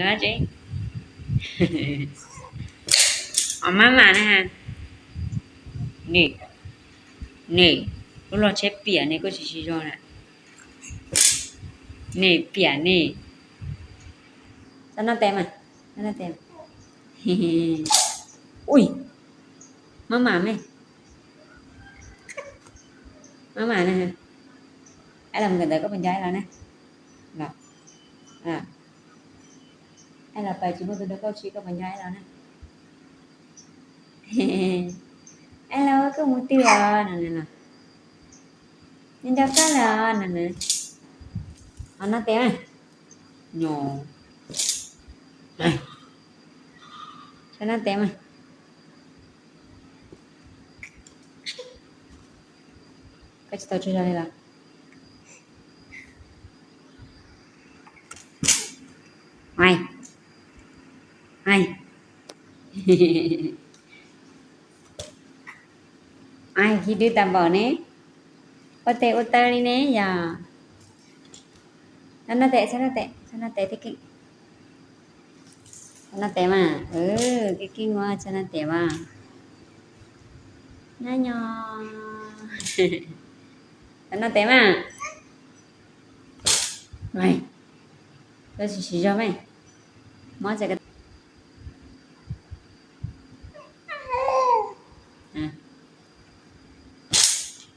Los tsev. Os, maj mam na ha. Nim, nim, lub log tsheb piam ne, koj tsis siv zog na. Nim piam nim. Txhob noj tes mas, txhob noj tes. Ui, maj mam me. Maj mam na. Aib los mus kawm ntawv, koj puas nco aib los na? Los, aib los pais tsis muaj tus nrog koj sib, koj puas nco aib los na? Aib los, koj mus twg os no? Nco nco koj los no na. Os, noj tes mas. Nyo, txhob noj tes mas. Koj tsis tau tsaug zog li los? Ai, ai, ai, khi dwb tas npaum ne. Ua tes ua taw li ne yog. Txhob noj tes, txhob noj tes, txhob noj tes, txhob noj tes mas. Keej keej ua, txhob noj tes mas. Nyob nyo. Txhob noj tes mas. Koj tsis siv zog mas. Mob txawm ko.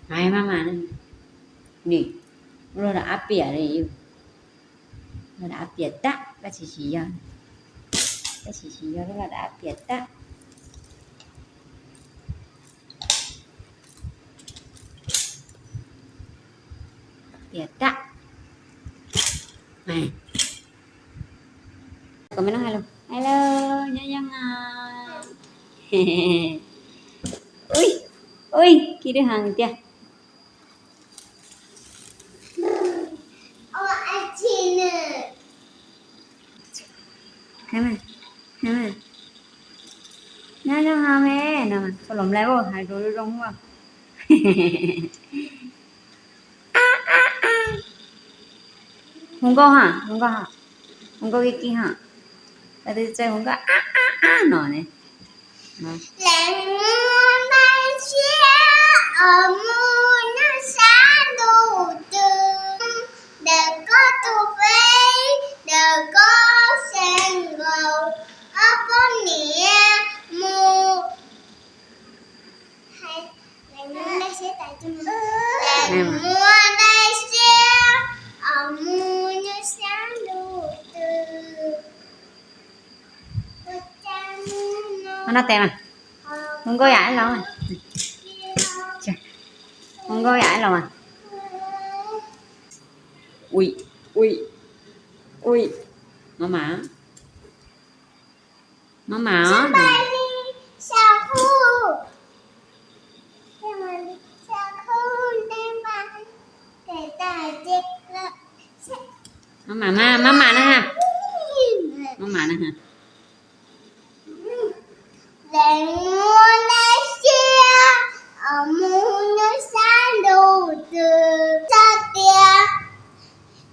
Maj mam, nim, lub log dab piam li, log dab piam tag, koj tsis siv zog, koj tsis siv zog, lub log dab piam tag. Tias tag. Kom me no hello, hello, nyob zoo os. Ui, ui, kis dwb heev tiag. Nyob zoo os me no, txhob los nplai ua hais rau zoo ua. Hu nkauj ha, hu nkauj ha, hu nkauj kij kij ha. Txawj hu nkauj a a a no ne. Leej muaj nqaij siab, mus nyob sab ntuj twg, ntawm koj tus fev, ntawm koj xeev nkaus, ob poj niam mus. Leej muaj nqaij siab, mus nyob sab ntuj twg. Noj tes mas. Hu nkauj yam los mas. Hu nkauj yam los mas. Ui, ui, ui. Maj mam, maj mam os. Maj mam, maj mam na ha. Maj mam na ha. Leej muaj nqaij siab, mus nyob sab ntuj twg, txog tias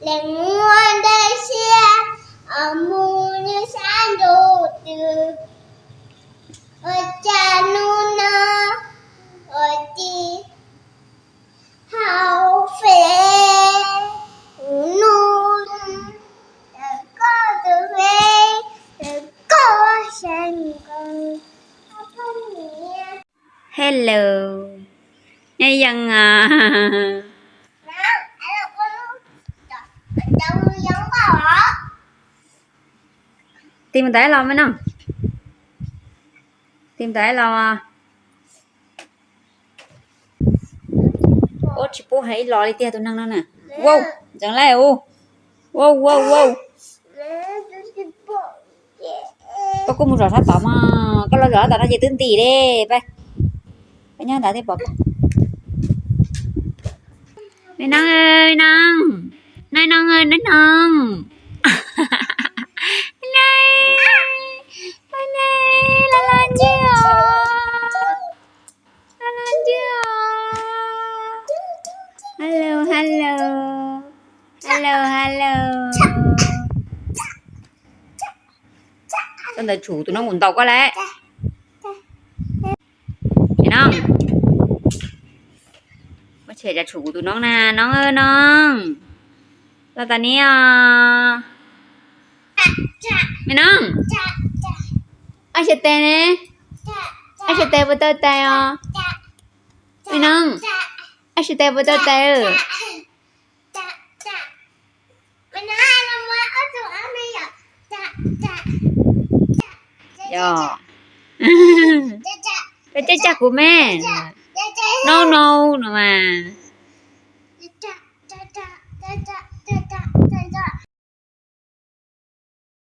leej muaj nqaij siab, mus nyob sab ntuj twg, ua cas hnub no ua ci hauv fev, hnub no ntawm koj tus fev, ntawm koj xeev nkaus. Hello, nyob zoo os. Tig mus ntawm los me no. Tig mus ntawm los. Ua tsis pub hais ib los li tiag tus neeg no na. Wow, ntxeev lawm u. Wow, wow, wow. Koj kuj mus zov sab tod mog, koj los zov sab tod no ces twb ntim li. Peb, peb nyob ntawd thiaj pom koj. Nai Noog, Nai Noog, Nai Noog, Nai Noog. Nai, Nai, los los ntsej os. Los los ntsej os. Hello, hello. Hello, hello. Koj ntawd tshum kuv tus noob kuv ntaus koj lawm. Me noob, muab tshem tshum kuv tus noob na, noob, noob. Los tas ni os. Me noob, ab xyov tes ne? Ab xyov tes puas tau tais os? Me noob, ab xyov tes puas tau tais? Yog, koj coj caj kuv me. No no no mas.